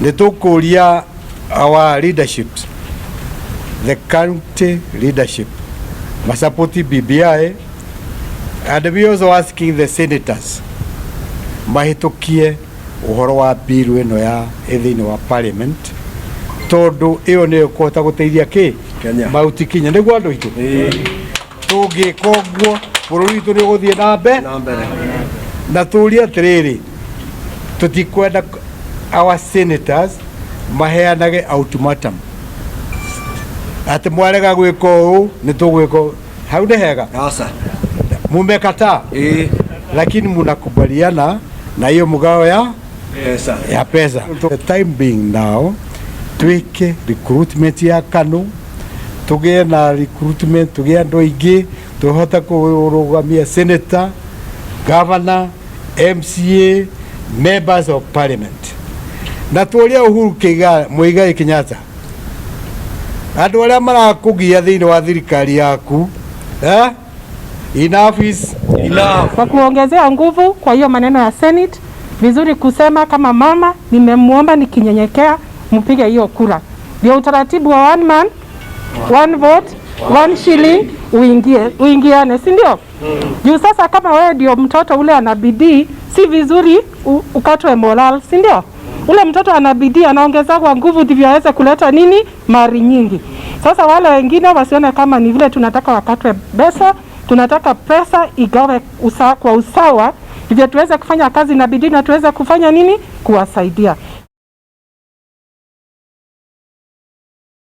Nĩ tũkũria our leadership, the county leadership, masupport BBI, and we also asking the senators mahĩtũkie ũhoro wa bill ĩno ya ĩ thĩinĩ wa parliament, tondũ ĩyo nĩyo ĩkũhota gũteithia kĩ Kenya. Mauti Kinya nĩguo andũ aitũ tũngĩka ũguo, bũrũri witũ nĩ ũgũthiĩ na mbere. Na mbere. Na tũrie atĩrĩrĩ, tũtikwenda our senators maheanage ultimatum atĩ mwarega gwĩka ũũ nĩ tũgwĩka ũũ. Hau nĩ hega. Aca. Mumekataa, lakini munakubaliana na hiyo mgao ya pesa. Ya pesa. The time being now, twike recruitment ya KANU, tugĩe na recruitment, tugĩe andũ aingĩ tũhote kũrũgamia senator, governor, MCA, members of parliament. Na tũria Uhuru Keiga Muigai Kenyatta, andũ arĩa marakũgia thĩinĩ wa thirikari yaku, eh? Enough is enough. Kwa kuongezea nguvu kwa hiyo maneno ya Senate, vizuri kusema kama mama nimemwomba nikinyenyekea, mpige hiyo kura. Ndio utaratibu wa one man, one vote, one shilling uingie, uingiane, si ndio? Juu sasa kama wewe ndio mtoto ule ana bidii, si vizuri ukatwe moral, si ndio? Ule mtoto ana bidii anaongeza kwa nguvu ndivyo aweze kuleta nini, mali nyingi. Sasa wale wengine wasione kama ni vile tunataka wakatwe pesa, tunataka pesa igawe kwa usawa ndivyo tuweze kufanya kazi na bidii na tuweze kufanya nini, kuwasaidia.